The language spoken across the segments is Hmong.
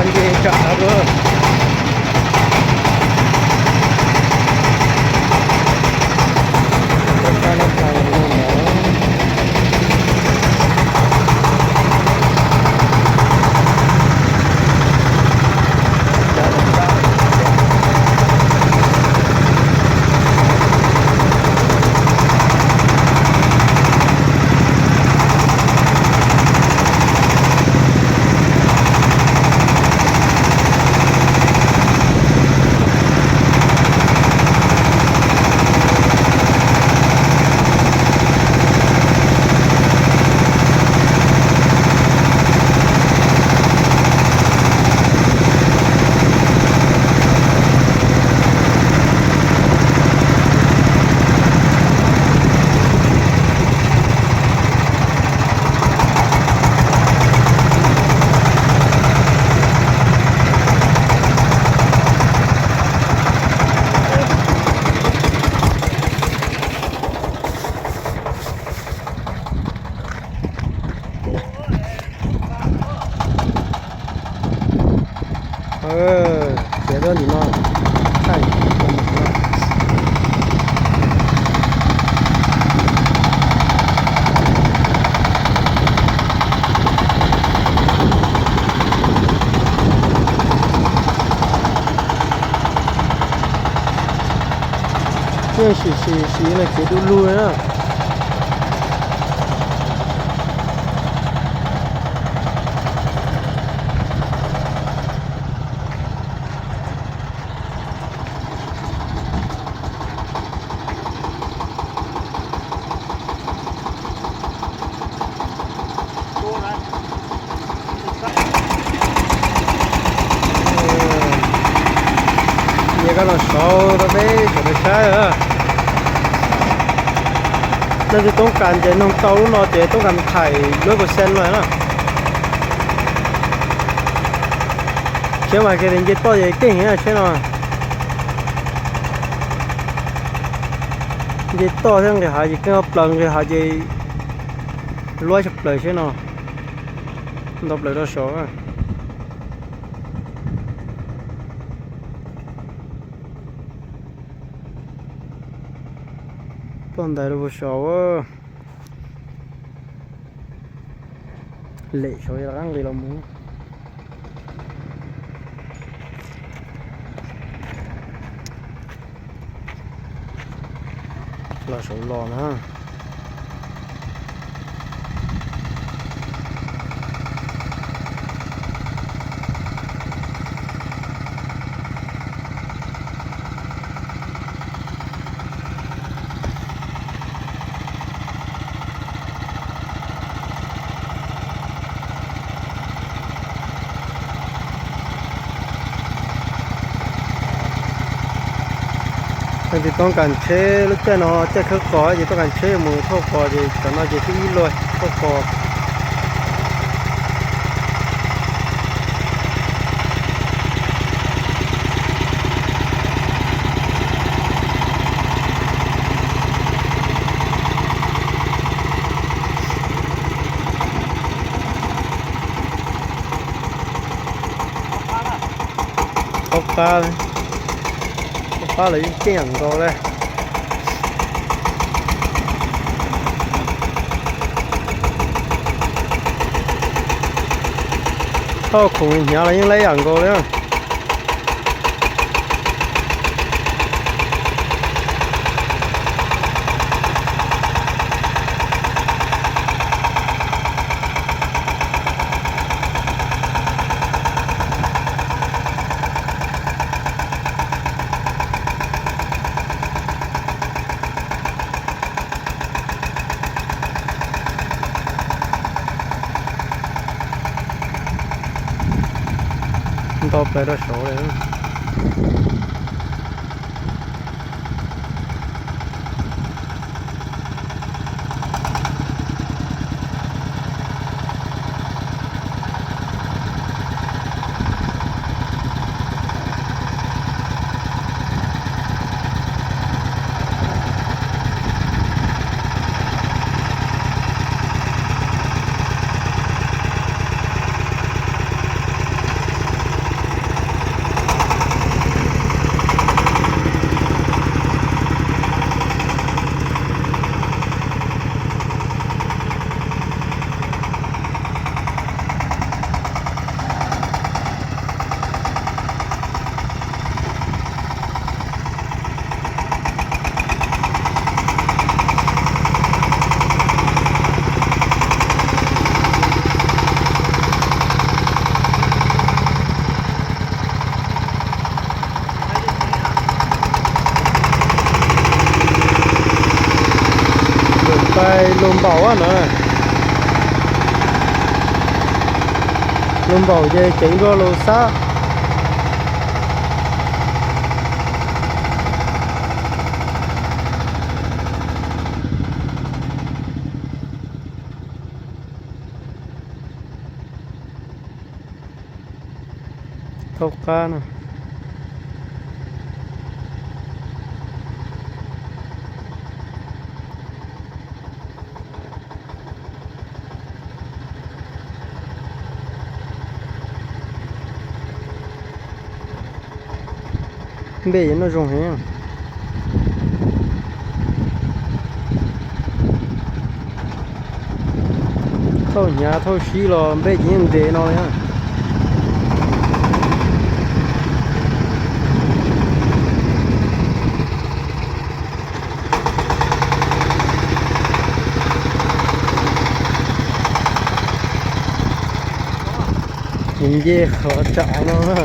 Nce tsam dab tuaj. Khiav tuaj ntawm no, thaij no. Yeej sim sim sim no kev du lug na. Nyias koj los saud rau peb sawv daws saib. Leej twg toob kas ces noog tau lub no ces toob kas thaij lub percent no na. Tsheb mas kev nce toj ces keej heev tsheb no. Nce toj thiab nqis hav ces keej plaws, nqis hav ces luab tshaj plaws tsheb no. Nto plaws rau saud. Poj ntawd rau puag saud. Lem saud rov qab nqis los mus. Los saud los na. Leej twg toob kas tsheb lub caij no caij khawb qos ces toob kas tsheb mus thauj qos ces cov no ces twb ib luaj thauj qos. Taub qab, taub qab los yeej ceeb yam nkaus li. Thauj khoom hnyav los yeej laib yam nkaus li. Nto plaws rau saud lawm. Lus npaum no, lus npaum ces ceev dua lus xab. Thauj qab no. Npej ces noj zoo heev. Thauj hnyav thauj sib los npej ces yeej ntev no li. Nce qhov tsam no na.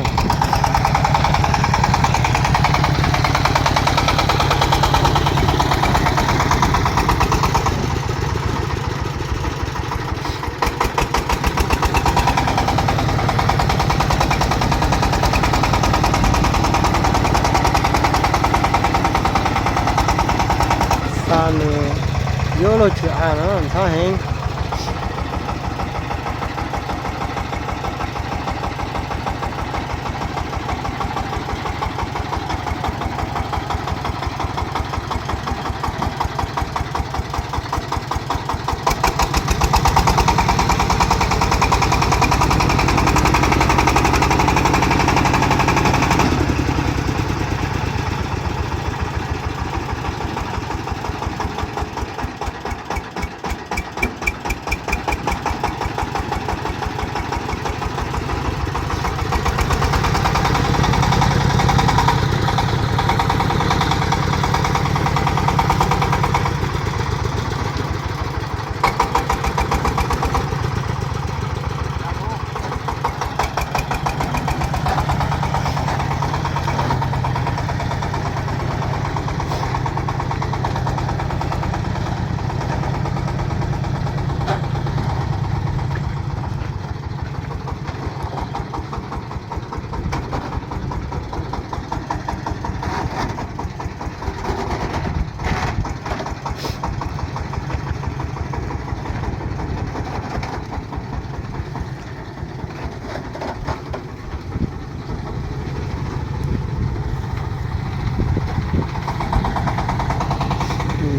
Xa nws yuav luag tsis av no ntxhab heev.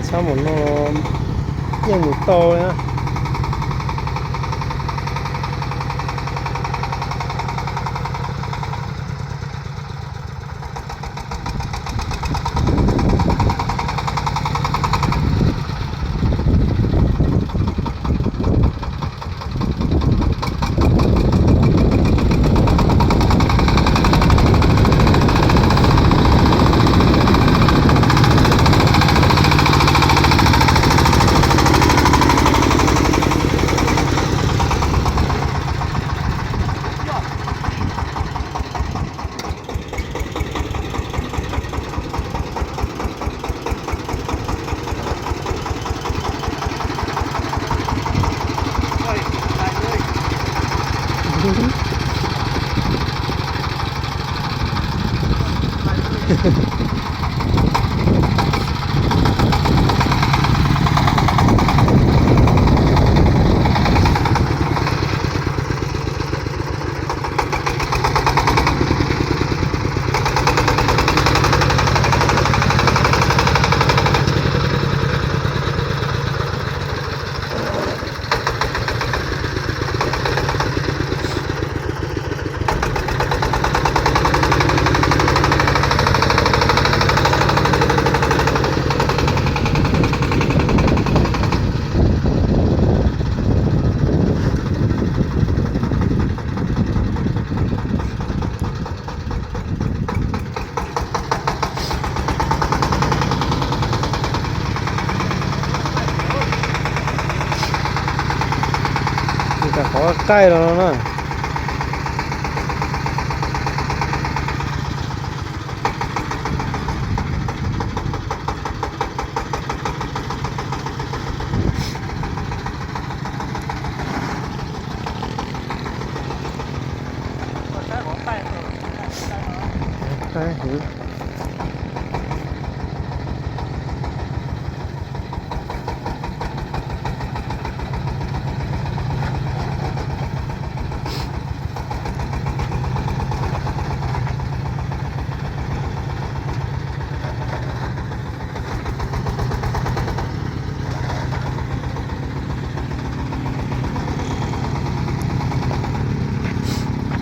Txhob mus no, yeej mus tau li na. Qhov qaij los no na.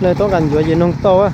Lawv toob kas ncuav ces noog tau.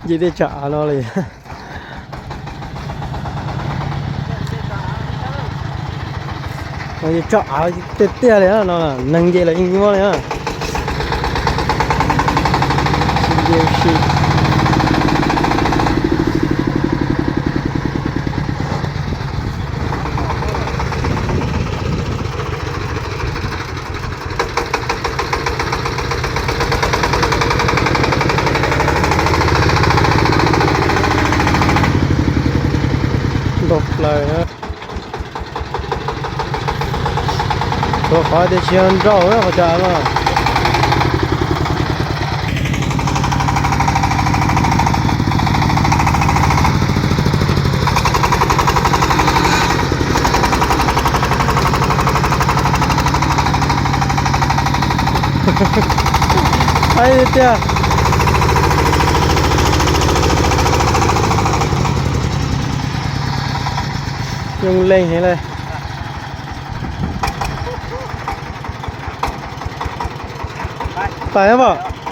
Ces tej tsam av no li. Ces tsam av tiag tiag li no, neeg nce los yeej muaj li. Nce si. Ntaus plaws na. Tuav qhov tias tsis yog nrauj qhov chaw no. Haib tiag. Yooj leej heev li. Pais pom.